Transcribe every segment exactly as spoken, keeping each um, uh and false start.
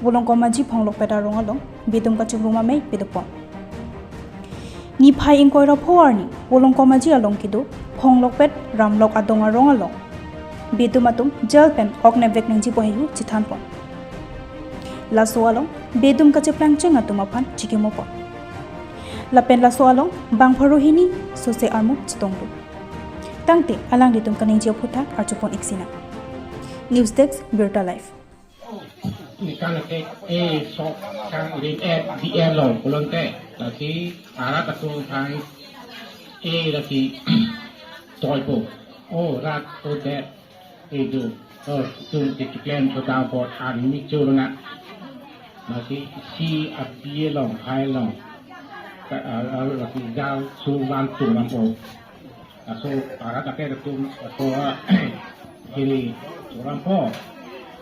Volongkom Aji Phonglokpet arong along bedum kachingrum amei pedopon. Niphai ingkoi ra pho arni Volongkom Aji along kedo Phonglokpet Ramlok adong arong along bedum atum jal pen ok nepvek nangjipo heyu chethanpon. Laso along bedum kacheplangcheng atum aphan chikimopon. Lapen laso along bang pharo hini sose armu chetongdun. Tangte alanglitum kaningje aphuthak arjupon iksinang. News Desk, Birta Live. Nikan ke e sok kangrim et di e long pulote, lasi arat atum aphan e lasi toipo. O rat o det e do. O tum ke keklem so dam bot an mi chur na. Lasi si abi e long hai long. Ka, a, a, lasi jal su van tum lampo. Laso arat ake atum laso, ah, hini churampo.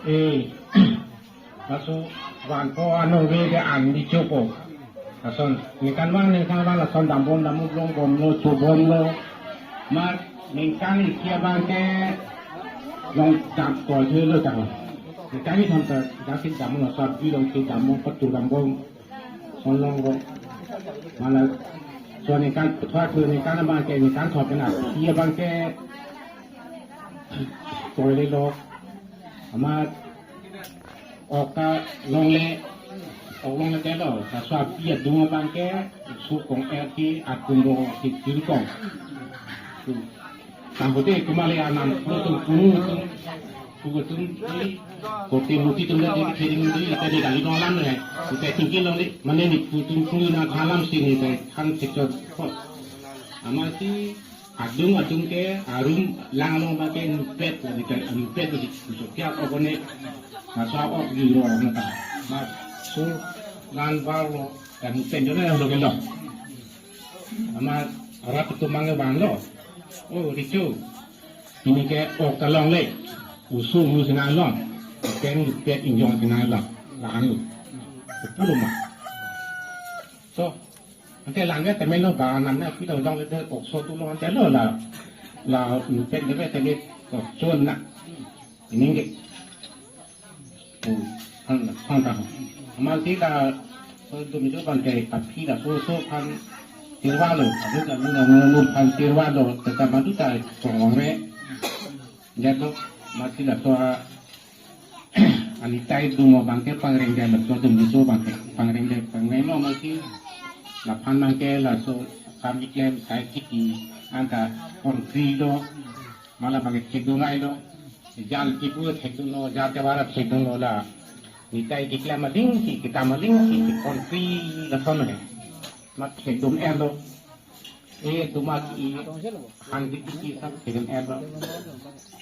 Eh, laso vanpo ano ve ke an mi chopo. Lason ningkan vang ningkan vang lason dambom dambom longbomlo chobomlo. Ma ningkan isi abang ke long dam kol thelo ta. Ningkan ni tham ta dam si dambom lason bi long si dambom patu dambom. Sonlong ko. Mala so ningkan, thua thu ningkan abang ke ningkan thua kena. Iya abang ke toile lo. Ama ok ta longle, ok longle telo. Laso api adung abang ke su kong er ki atum ro ki kiri kong. Tuh. Tangkote kumale anam putum punu tum putum di kote muti tum di kering di ate di kali dolam le. Ute tingki long di mane ni putum punu na thalam sini te kan sector. Amatsi adung adung ke arum lang long abang ke nupet di kan nupet di so kya ko ne masa ok di ro na ta. Mas su lan bar lo kan nupet jo na lo ke lo. Ama arat atum mang van lo. Oh, richo. Ini ke ok ta longle. Usu mu sina long. Keng pet injong sina long. Lahan lo. Betul ma. So, ante langge temen lo ba nam na pilo longle de ok so tu lo ante lo la. La pet de temen ok chon na. Ini ke. Hmm, han, han ta. Amatsi la, eh, dum jo abang ke aphi la so so phan tirwa lo, aduta lo na lo phan tirwa lo, teta maduta song re. Jatuh, amatsi laso, ah, ani tai dum abang ke pangreng de laso dum jo abang ke pangreng de pangreng lo amatsi. Laphan abang ke laso kami klem sai kiti anta kontri do. Mala abang ke thekdun ai lo. Jal kipu thekdunlo, jal kevara thekdunlo la. Nitai keklem aling si, ketam aling si, kontri lason ke. Mat thekdun er lo. E tumat i hang di kiki sab thekdun er lo.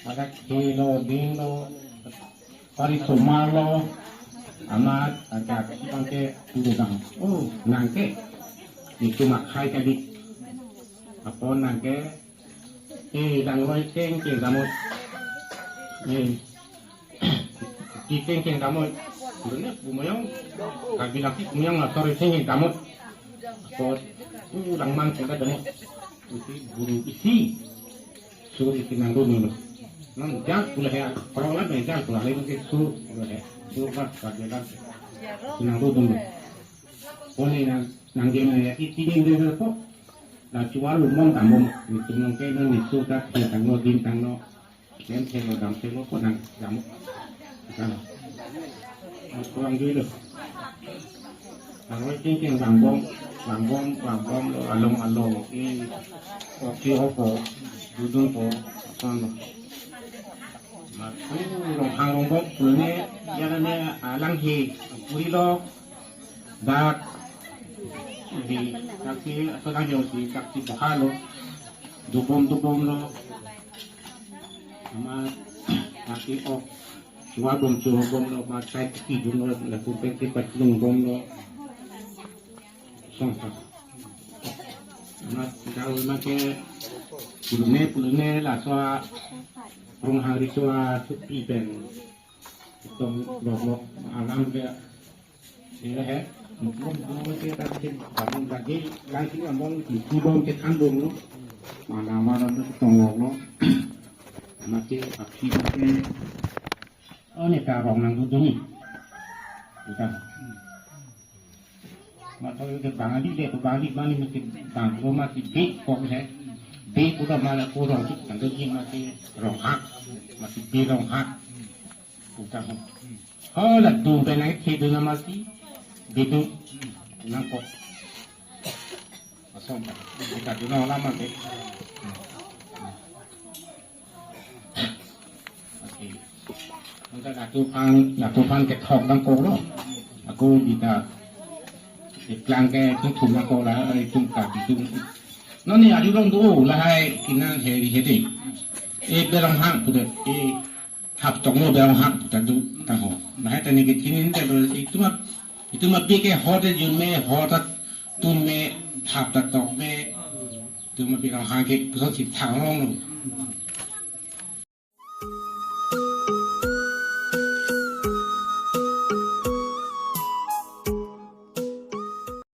Maka khelo, dinglo, pari somar lo. Amat agak si abang ke tudu dang. Oh, nang ke. Ni cuma khai kali. Apot nang ke. Eh, langroi kengkeng damot. Eh, ki kengkeng damot. Bune bumoyong, kagi laki bumoyong asor kengkeng damot. Kot, uh, langmang kengkeng damot. Usi buru isi. Sur isi nangdun. Nang jang pula he, kalau lah jang pula lagi sur pula he. Sur pas kagi laki. Nangdun. Kone nang, nang jeng ya, isi ni dia po. La chuar lumon damom, ni tumong ke no ni su ta the tanglo din tanglo. Nen thelo dam thelo ko nang dam. Kan. Kurang dulu. Nang wai ting ting bang bom, bang bom, bang bom lo along along. I oki opo, dudung po, kan. Mat, uh, rong hang rong bom, pulne, ya ne, alang he, puri lo. Dak di taksi atau kan jauh di taksi bahalo, dubom dubom lo, ama taksi ok, dua bom dua bom lo, ma taksi dum lo, laku taksi patlung bom lo, song song. Ama tahu ma ke pulune pulune laso rong hari so supi pen tong lok lok alam ke. Sila he, mungkin mungkin kita bikin bangun lagi, lagi ngomong di kubong ke tandung lo. Mana mana tu tongok lo. Mati api mati. Oh, ni karong nangdun ni. Bukan. Matau ke Bangali le, Bangali mani mesti bang lo mati be kok he. Be pulo mala kurang tu kan tu mati Ronghang. Mati be Ronghang. Bukan. Oh, la du benai ke du na mati. Be du nangkok. Asong ta. Kita du na lama ke. Oke. Maka datu phan, datu phan kethok nangkok lo. Ako kita iklang ke tum thum nangkok la, eh, tum ka tum. Non ni adi long do lahai kinang heri hede. E be Ronghang pudet, e thap toklo be Ronghang pudet du tangho. Lahai tani ke tinin te do itum ap, itum api ke hot e jun me hot at tun me thap ta tok me. Itum api Ronghang ke puson si thang long lo.